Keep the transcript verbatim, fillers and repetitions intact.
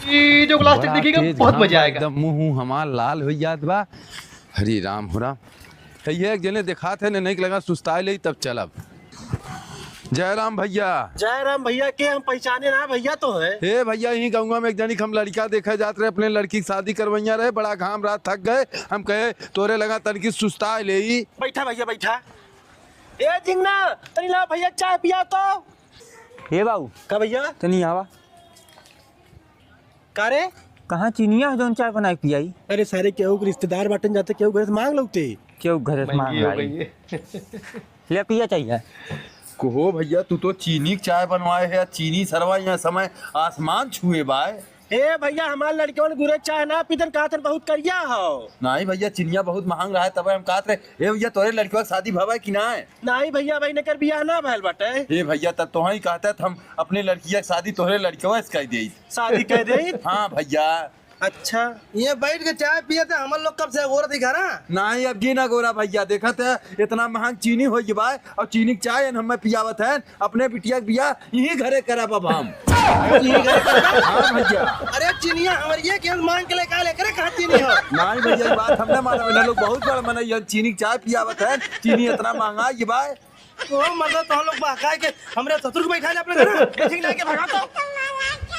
ये जो ग्लास तक बड़ा देखिएगा, तेज बहुत घाम मजा बा, आएगा। एकदम मुंह हमार लाल हो जात बा। हरे राम हो राम। तो ये एक जने देखात है, नहीं लगा सुस्ताए ले, तब चलब। जय राम भैया। जय राम भैया, के हम पहचाने ना भैया तो है। हे भैया, यही गौवा में एक जनी हम लड़का देखे जात रहे, अपने लड़की की शादी करवैया रहे, बड़ा घाम रहा, थक गए, हम कहे तोरे लगा तनकी सुस्ताए ले। बैठा भैया, बैठा। ए झिंगना, तनी ला भैया चाय पिया तो। हे बाबू। का भैया? तनी आवा। का रे? कहाँ चीनिया है जौन चाय बना के पियाई? अरे सारे केहू के रिश्तेदार बाटन जाते, केहू घरे से मांग लौते। केहू घरे से मांग महंगी हो लाई। गई है। ले पिया चाहिए। कहो भैया, तू तो चीनी के चाय बनवाए है, चीनी सरवा यहाँ समय आसमान छुए बाय। ए भैया, हमार लड़कवन गुरे चाय ना पीतन, कहतन बहुत करिया हो। नहीं भैया, चिनिया बहुत महंग रहा है, तबे हम कहत रहे। ए भैया, तोरे लड़कवा के शादी भवा है कि ना? नहीं भैया, भाई नकर बियाह ना भयल बाटे। ए भैया, तब तोहई कहता हम अपने लड़किया के शादी तोहरे लड़कवा से कर देई। शादी कर देई? हाँ भैया। अच्छा। ये बैठ के चाय पिए थे, हमर लोग कब से अगोरत ही घरा? नहीं, अब जी ना गोरा भैया, देखत है इतना महंग चीनी हो गई बा, और चीनी के चाय हमें पियावत है, अपने बिटिया के बियाह यही घरे करब अब हम। यही घरे करब? हाँ भैया। अरे चिनिया हमर ये केस मांग के लेके आले, करे कहाँ चीनी हो? नहीं भैया, ये बात हम ना मानब, इन्हें लोग बहुत बड़ा मनई है, चीनी के चाय पियावत है, चीनी इतना महंगा ये बा। ओ मर्दा, तो हम लोग बहकाए के हमरे ससुर को बैठा ले अपने घर। ठीक लाके भगा तो।